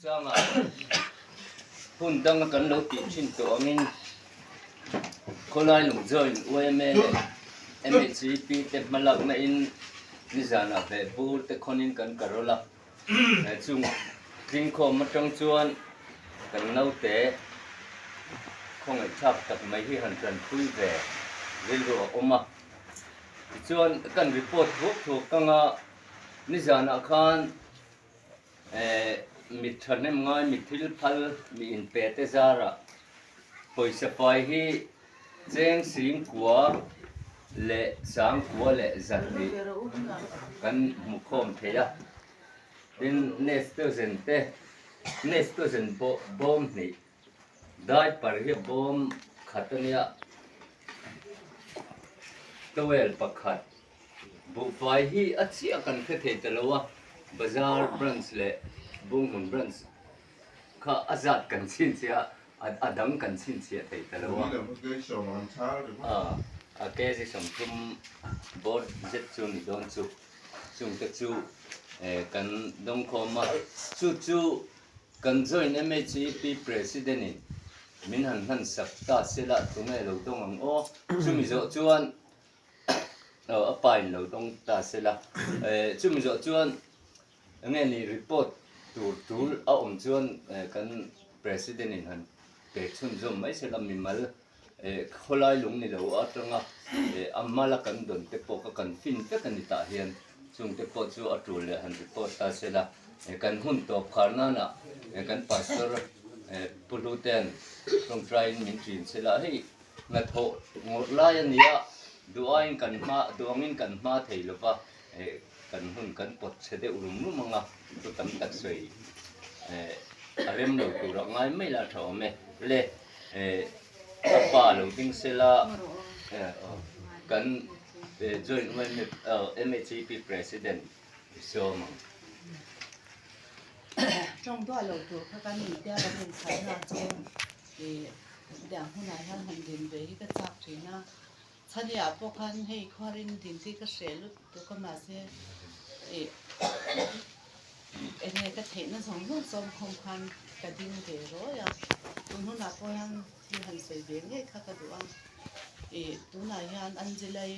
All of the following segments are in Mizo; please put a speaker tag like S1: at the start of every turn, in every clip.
S1: Chungchangah hun danga kan lo tih thin tawh angin khawlai lung join yma leh MHEP te hmalakna in nizanah veh bur te khawnin kan karawl a. Chung tlingkhawm atang chuan kan naute khawngaihthlak tak mai hi han tanpui ve rilru a awm a. Tichuan kan report thuak thuak anga nizanah khan Mi thahnem ngai, mi thil phal, mi inpe te zarah pawisa fai hi cheng sing kua leh sang kua leh zahnih kan hmu khawm thei a. Tin, Nestogen te, Nestogen pawh bawm hnih, diaper hi bawm khat a nia, towel pakhat. Buhfai hi a chiah kan hre thei ta lo a, Bazar branch leh Bunghmun branch kha a zat kan chhinchhiah a, a dang kan chhinchhiah thei ta lo a. A kg 30 bawr zet chu ni dawn chu, chungte chu kan dawngkhawm a, chu chu kan joint MHEP President in min han hman sak ta sela tunge lo dawng ang aw, chumi zawh chuan Aw a pa in lo dawng ta se la, chumi zawh chuan enge ni report tur tul a awm chuan kan president in han pe chhunzawm mai se la mimal khawlai lung ni lo atanga a mala kan dawn te pawh kha kan fin vek a ni tah hian chung te pawh chu a tul leh han report ta se la, kan hun tawp khar nana kan pastor Pu Hluten tawngtaiin min ṭin se la hei. Hnathawh ngawrh lai a ni a, duhaiin kan hma, duangin kan hma thei lo va, kan hun kan pawt chhe deuh rum rum ang a, chu tam tak sawi a rem lo tur a ngai mai la tha awm e. Le a pa lo ding se la, kan joint MHEP President i sawm ang.
S2: Tawng duah lo tur kha kan intia kan inkhalhna chu Tiang hunah hian han din ve hi ka chak thin a, chhaniah pawh khan hei khuarin din hi ka hreh lut tuk a mahse ih enge ka theihna zawng zawng sawm khawm khan ka ding ve rawi a, tun hunah pawh hian thil han sawi ve ngei kha ka duh a, ih tunah hian Angela-i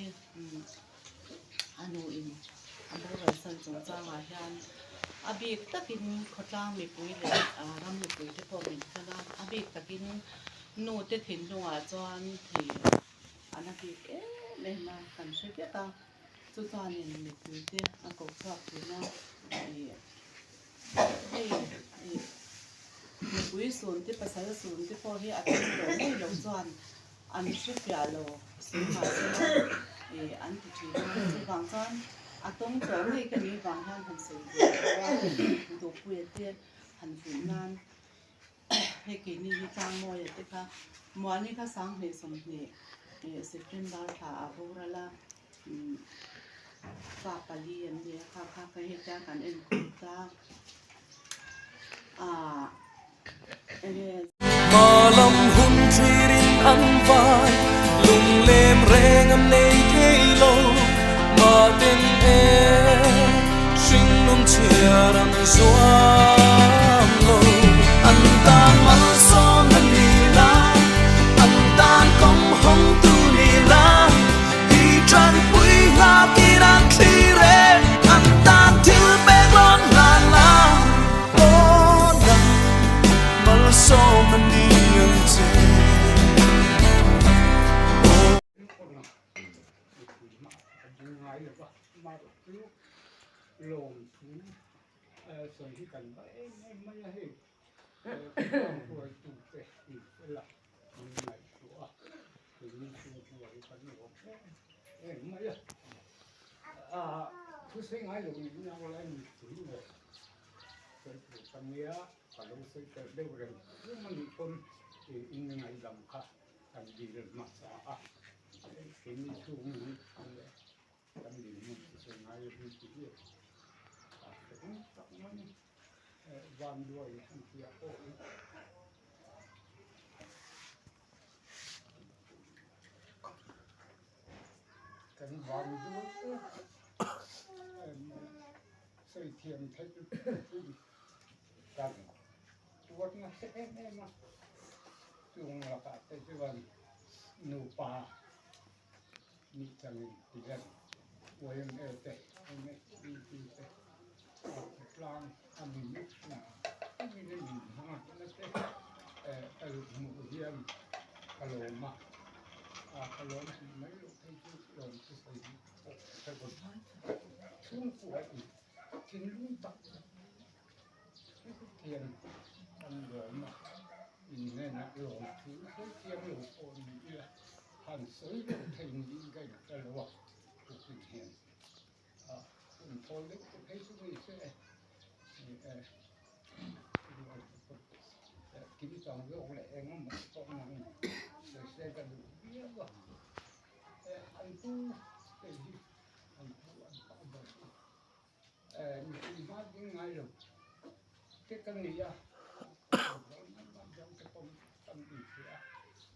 S2: A nuin a boral san chungchangah hian a bik takin khawtlang mipui leh ram mipui te pawh min fan a, a bik takin nu te thinlungah chuan thei a na bik em em a, kan hre vek a, chu chuanin mipui te a ko chhuak thin a, ih hei ih mipui sun te pasal sun te pawh hi a thleng tawh ngei loh chuan An hre fiah lo sum mahse ih an ti thin a, chuvang chuan a tawng tawh ngei ka nih vang hian han sawi ve lo a, Duhpuia te han fuih nan hei keini hi Tlangmawia te kha Muani kha 20 20 ih September thla a boral a, fa pali an ni a kha kha ka hetia kan enkawl ta ah.
S3: Hma lam hun thlirin an vai, lunglem reng an nei thei lo. Mahten e hringnun chhiar an zuam lo. An tan malsawm na ni la, an tan kawng hawng tu ni la, i tanpui nghakin an thlir e, an tan thil pek rawn hlan la.
S4: Ka lo sawi tel deuh reng reng a nih pawn in ngaihdam kha kan dil hmasa a, keini chhung kan leh kan dinhmun chu sawi ngai lo hi tih hi a hrehawm tak mai a ni. Vanduai han tih ah pawh hi kan vanduai em em mai a, sawi thiam theih kan. tuar nasa em em a, chung lakah te chuan nupa nih changin tihian YMA te MSPP te a khawtlang a mi mipui takin a min hmang a te ka hmuh hian ka lawm a, ka lawm tih mai loh phei chu lawm chu sawi pawh ka hre vawn chhungkua in thinlung tak Hetiang kan lawm a, in hnenah lawm thu sawi chiang lo pawh ni ila han sawi lo thei niin ka inhre lo a, tukin hian a hun thawl deuh te phei chu ni se e kim chang zawk leh eng emaw te pawh nang sawi se ka duh viau a, an pu te hi an pu an pah ber a. Mipui hma ding ngai lo te ka ni a,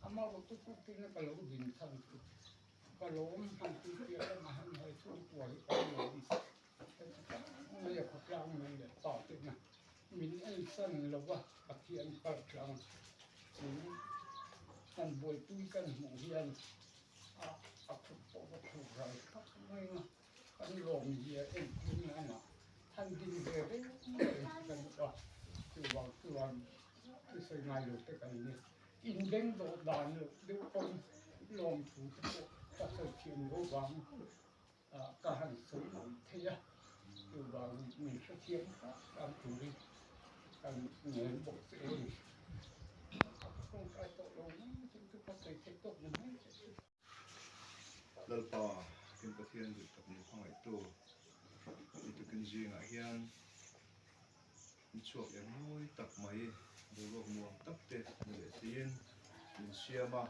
S4: amaherawhchu chu tina ka lo din chhan chu ka lawm han tih piah lamah hian he chhungkua hi ka lawm heti tak mai a khawtlang nu leh pa tena min ensan lo va Pathian kaltlang min han buaipui kan hmuh hian a khut pawh ka khur ral thak mai a. Kan lawm zia entir nana han ding ve reng reng kan duh a, chuvang chuan thusawi ngai lo te kan ni. Inbeng dawh dan loh deuh pawn lawmthu te pawh ka sawi thiam lo vang ka han sawi mai thei a, chuvang min hrethiam tak tak turin kan ngen bawk che a ni. Ka tawngtai tawh lo mai chu chu ka sawi theih tawk ni mai che chu.
S5: Lalpa, Kin Pathian duh tak min hmangaihtu i tukin zingah hian min chhuak eng mawi tak mai, boruak nuam tak te ni leh siin min siam a,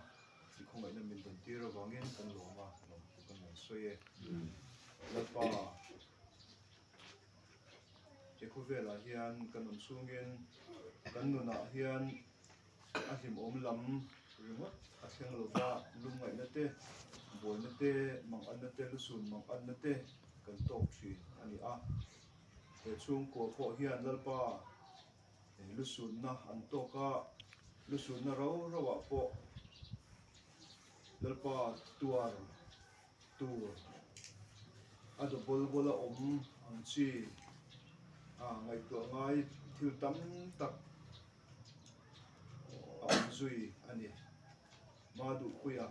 S5: i khawngaihna min rawn tir avangin kan lawm a, lawmthu kan rawn sawi e. Lalpa, he khawvelah hian kan awm chhungin kan nunah hian A hlimawm lam ringawt a thleng lova, lungngaihna te, buaina te, manganna te, lusun manganna te kan tawk thin a ni a. He chhungkua pawh hian Lalpa lusunna an tawk a, lusunna rau rauah pawh Lalpa tuar tur a daw bawl a awm ang chi a ngaihtuah ngai thil tam tak a awm zui a ni. Ma Duhpuia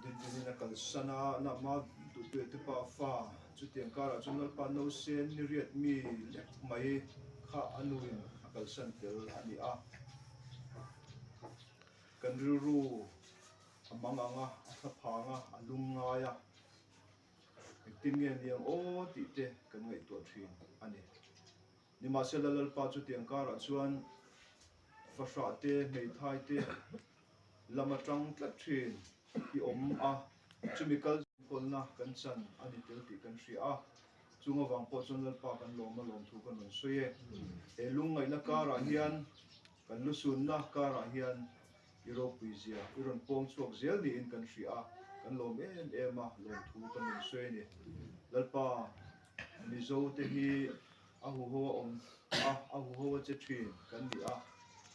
S5: Dindinin a kalsan a, na Ma Duhpuia te pa fa chutiang karah chuan Lalpa Nausen ni riat mi lek mai kha a nuin a kalsan tel a ni a. Kan rilru a mang ang a, a thla phang a, a lung ngai a, engtin nge niang aw tih te kan ngaihtuah thin a ni. Nimahsela Lalpa chutiang karah chuan fahrah te, hmeithai te lam atang tlat thin i awm a, chumi kal kawlna kan chan a ni tel tih kan hria a, chung avang pawh chuan Lalpa kan lawm a lawmthu kan rawn sawi e. He lungngaihna karah hian kan lusunna karah hian i ropui zia i rawn pawng chhuak zel niin kan hria a, kan lawm em em a, lawmthu kan rawn sawi a ni. Lalpa Mizo te hi a huho a awm a, a huho a che thin kan ni a.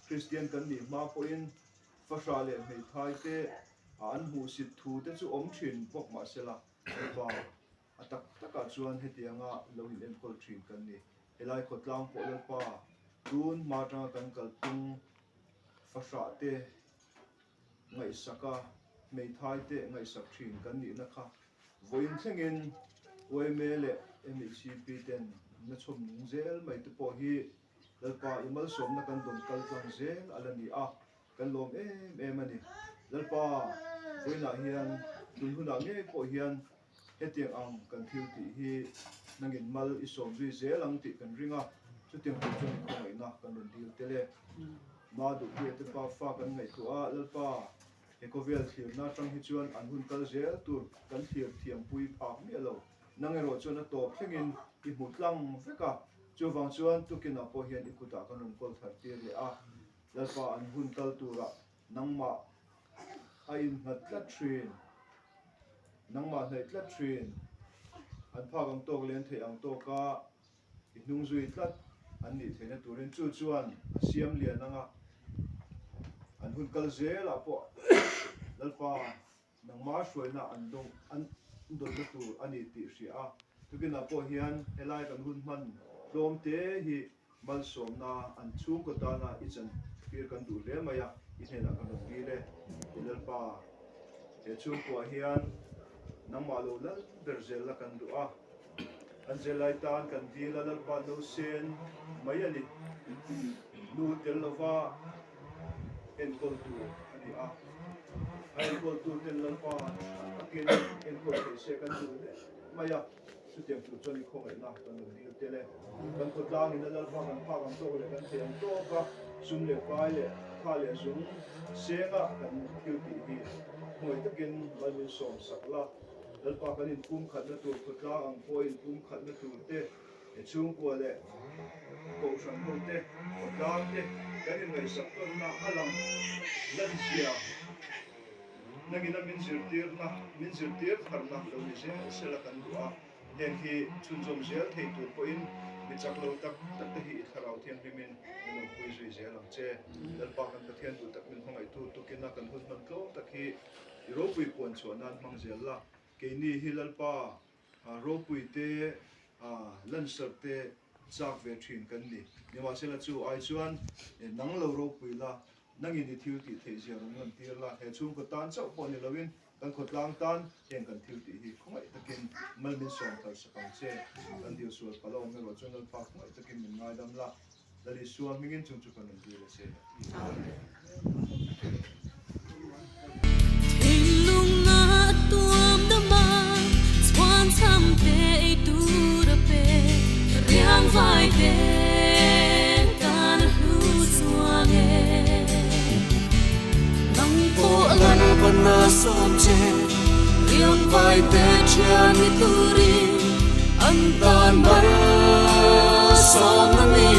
S5: Kristian kan nih hma pawhin fahrah leh hmeithai te a an hmuhsit thu te chu awm thin bawk mahsela mipa a tak takah chuan hetianga lo in enkawl thin kan ni. Helai khawtlang pawh Lalpa tun hma atanga kan kalphung fahrah te ngaihsak a, hmeithai te ngaihsak thin kan nihna kha vawiin thlengin yma leh MHCP ten na chhawm nung zel mai te pawh hi Lalpa i malsawmna kan dawn kal tlang zel a la ni a, kan lawm em em a ni. Lalpa vawiinah hian tun hunah ngei pawh hian hetiang ang kan thil tih hi nangin mal i sawm zui zel ang tih kan ring a, chutiang tur chuan i khawngaihna kan rawn dil tel e. Ma Duhpuia te pa fa kan ngaihtuah a, Lalpa, he khawvel thlirna atang hi chuan an hun kal zel tur kan thlir thiampui phak miah lo. Nang erawh chuan a tawp thlengin i hmu tlang vek a, chuvang chuan tukinah pawh hian i kutah kan rawn kawl thar tir leh a, Lalpa an hun kal turah nangmah a innghat tlat thin, nangmah hnaih tlat thin, an phak ang tawk leh an theih ang tawka i hnung zui tlat. an nih theihna turin chu chuan a siam lian anga an hun kal zelah pawh Lalpa nangmah hruaina an dawng an dawnna tur a ni tih hria a. Tukinah pawh hian helai kan hun hman tlawm te hi malsawmna an chhungkaw tana i chantir kan duh hle mai a, i hnenah kan rawn dil e. I Lalpa, he chhungkuah hian nangmah lo lal ber zel la kan duh a, an zelai tan kan dil a, Lalpa no sen mai a ni. Nu tel lova enkawl tur a ni a, a enkawltu ten Lalpa tha takin enkawl thei se kan duh hle mai a. Chutiang tur chuan i khawngaihna kan rawn dil tel e. Kan khawtlangin a Lalpa kan phak ang tawk leh kan thei ang tawk a, sum leh pai leh tha leh zung senga kan thil tih hi khawngaih takin mal min sawm sak la. Lalpa kan inpum khatna tur khawtlang ang pawh inpum khatna tur te, he chhungkua leh kohhran ho te, khawtlang te kan inngaihsak tawnna a lang lanzia. Nangin a min zirtirna, min zirtir tharna lo ni zel sela kan duh a, heng hi chhunzawm zel thei tur pawhin mi chak lo tak tak te hi i thlarau thianghlimin min awmpui zui zel ang che. Lalpa kan Pathian duh tak min hmangaihtu tukina kan hun hman tlawm tak hi i ropui puan chhuah nan hmang zel la, keini hi Lalpa ropui te lansarh te chak ve thin kan ni. Nimahsela chu ai chuan nang lo ropui la, Nangin i thil tih theih zia rawn lantir la, he chhungkaw tan chauh pawh ni loin kan khawtlang tan heng kan thil tih hi khawngaih takin mal min sawm thar sak ang che. Kan dil sual palh a awm erawh chuan Lalpa khawngaih takin min ngaidam la, Lal Isua hmingin chung chu kan rawn dil a che.
S6: Thinlungna tuam dama chhuan cham te ei tur a pe riang vai te tan hlu chuang e. Nang pawh Lalpan a sawm che riang vai te thian ni turin an tan mal sawmna ni.